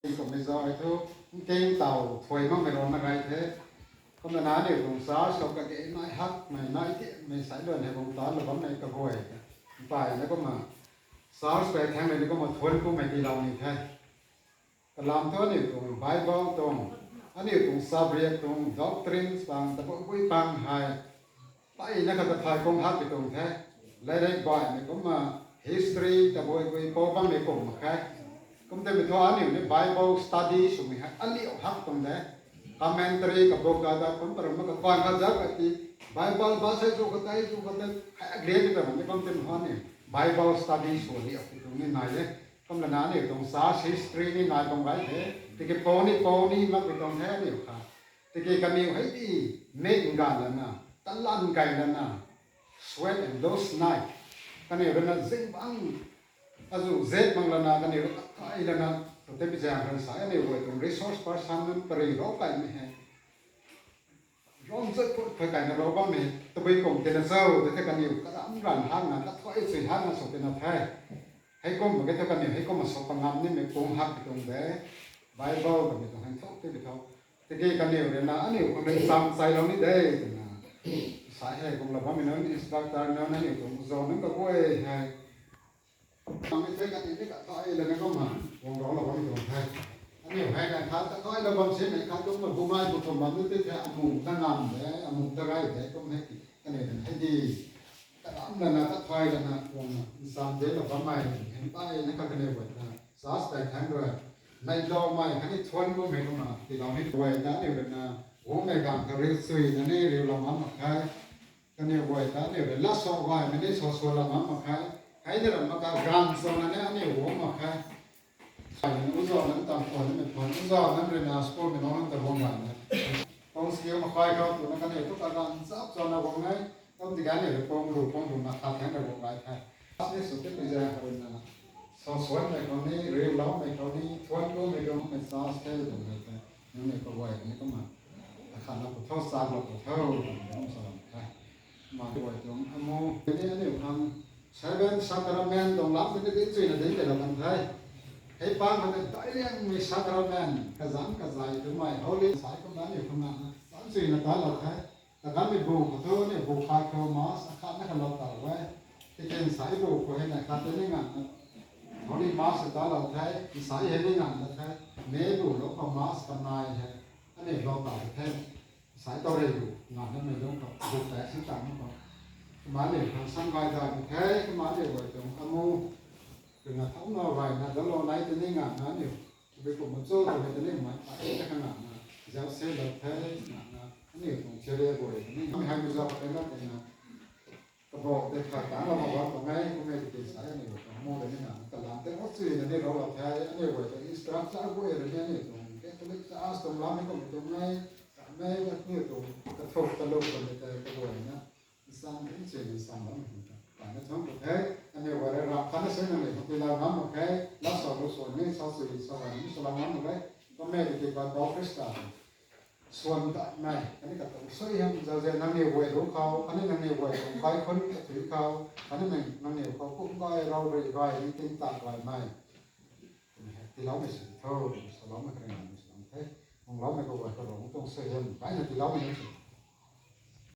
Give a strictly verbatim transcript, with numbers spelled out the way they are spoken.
Kummei zauc thu, nkeng taw thuai makmei rana gay the. Kumna aniu tuang church khou kage nai hak mei nai ti mei sai luan hei bung ta lou bammei kaguay. Mpeyna kumna church pei thang rui ni kumna thuan kummei tiilou ni the. Kalam thu aniu tuang Bible tuang, aniu tuang subject tuang doctrines pang, tabui bui pang hei, mpeyna kha kathay kung hak pi tuang the. Lairek baihmei kumna history tabui bui pou bangmei kum mak khe. Kum tei mei thu aniu ni Bible study swmei hei aliu hak tuang de. Commentary kabuk da da kum param ma kapan kha zak ka ti, Bible ba sei zu ka tei zu ka tei hei agreed pi tuang ni kum tei mei thu aniu Bible study sw aliu pi tuang ni nai de. Kumlana aniu tuang church history ni nai bam gay the. Tiki pou ni pou ni mak pi tuang the aniu kha. Tiki kaniw hei ti mei ngan lana, talan gay lana, sweat and those night. Kaniw rui na zingbangc azu zet mang lana, kaniw rui kakai lana, tu tei pi zaeng ran sa, aniu guay tuang resource person nunc pary rou kaimei hei. Rom zat put phay kaina rou bammei, tabui kum tina cho, tei the kaniw karam ran hak na, kathuai chui hak na sw tina the. Hei kum mak khe thu kaniw, hei kum a sw pangam nimei kung hak pi tuang de. Bible kamei tuang hang thuk tei pi tho. Tiki kaniw rui na, aniu khang rui cham chailou ni de, twna. Sai hei kum lou bammei nunc, instructor nunc, aniu tuang zauc nunc kaguay hei. Tang ni the kaniw ni kathuai lana kumna, guang rou lou bammei tuang the. Aniu hei kan khat kathuai lou bam simei khat kumna bumei bu thum bam ni tei the, amu ta ngam de, amu ta gay de, kum hei ti. Kaniw hei di, karam lana, kathuai lana, guang ncham de lou bammei, hei mpeyna kha kaniw guay na, church tei thang rui. Neiloumei khatni thuan kummei kumna tiilou ni guay na, aniu rui na, guangmei ganv kha riu chui na ni riulou ngam mak khe. Kaniw guay ta aniu rui lat sa gaymei ni sa swlou ngam mak khe. Hei ni ram mak ka ganv swna ni aniu guang mak khe. Sai ni uzau nunc tam khwan nimei khwan, uzau nunc rui na school mei nunc ta guang gay na. Tuang skill makhai khou twna kaniw tu kaganv chap chana guang e. Kum tiki aniu rui pang ru pang ru na khat thang rui guang gay the. Ni sw tei pi zaeng khou rui na, sa swanmei khou ni, riuloumei khou ni, thuan kummei khou ni, church the twmei the. Nangniw kaguay ni kumna, akhatna pu tho, chaklou pu tho, twna kum sa lam the. Ma guay tuang amu, tini aniu khang seven sacrament tuang lam tini dinc chuina dinc kailou kan the. Hei pang khou tei dai liangmei sacrament, kazanc kazay twmei holy sai kumna aniu khang na, dinc chuina talou the. Kaganmei bu khou thu aniu bu khat khou mass akhatna kalou taw e. Tiki nsai bu khou hei na khat tei ni nganvna, holy mass talou the, nsai hei ni nganvna the, mei bu lou khou mass kanei hei aniu lou taw the. Nsai tau rei bu nganvna mei lung khou bu tei si tang khou, kumna aniu khang sam gay gay mak the, kumna aniu guay tuang amu, twna thauna gayna dalou nai tei ni nganvna aniu Tabui kum machu twmei tei ni mei pey ta kha nganvna, zauc se lou the nganvna, aniu tuang chariot guay tei ni mei hei mei zauc tei na tei na, kabok tei khat tangc lou mak bam tuang e, kummei tiki sa aniu tuang mu tei ni nganvna, kalam tei o chuina ni rou lou the, aniu guay tuang instructor guay rui ni aniu tuang Catholic Church tuang lam ni kum tuang e, kamei aniu tuang kathuk kalum twmei tei kaguayna, nsam nsui nsam bam ta. Pana thang ku the, aniu guay rui ram khatna se nangniw khang tiilou ngam mak khe, lat sa lou swan ni, sa sui sa gay ni swlou ngam mak khe, kummei tiki Pu Khrista swan tatmei, khatni katuang suaihiam zauzian nangniw guay lu khou, khatni nangniw guay tuang kaikhunc kathui khou, khatni nang, nangniw khou kum gay rou rui gay ni tin ta gaymei. Tiiloumei sw tho, swloumei kha nganvna swlou the. Guangloumei kaguay khou Ravguangc tuang suaihiam gayna tiiloumei nunc sw.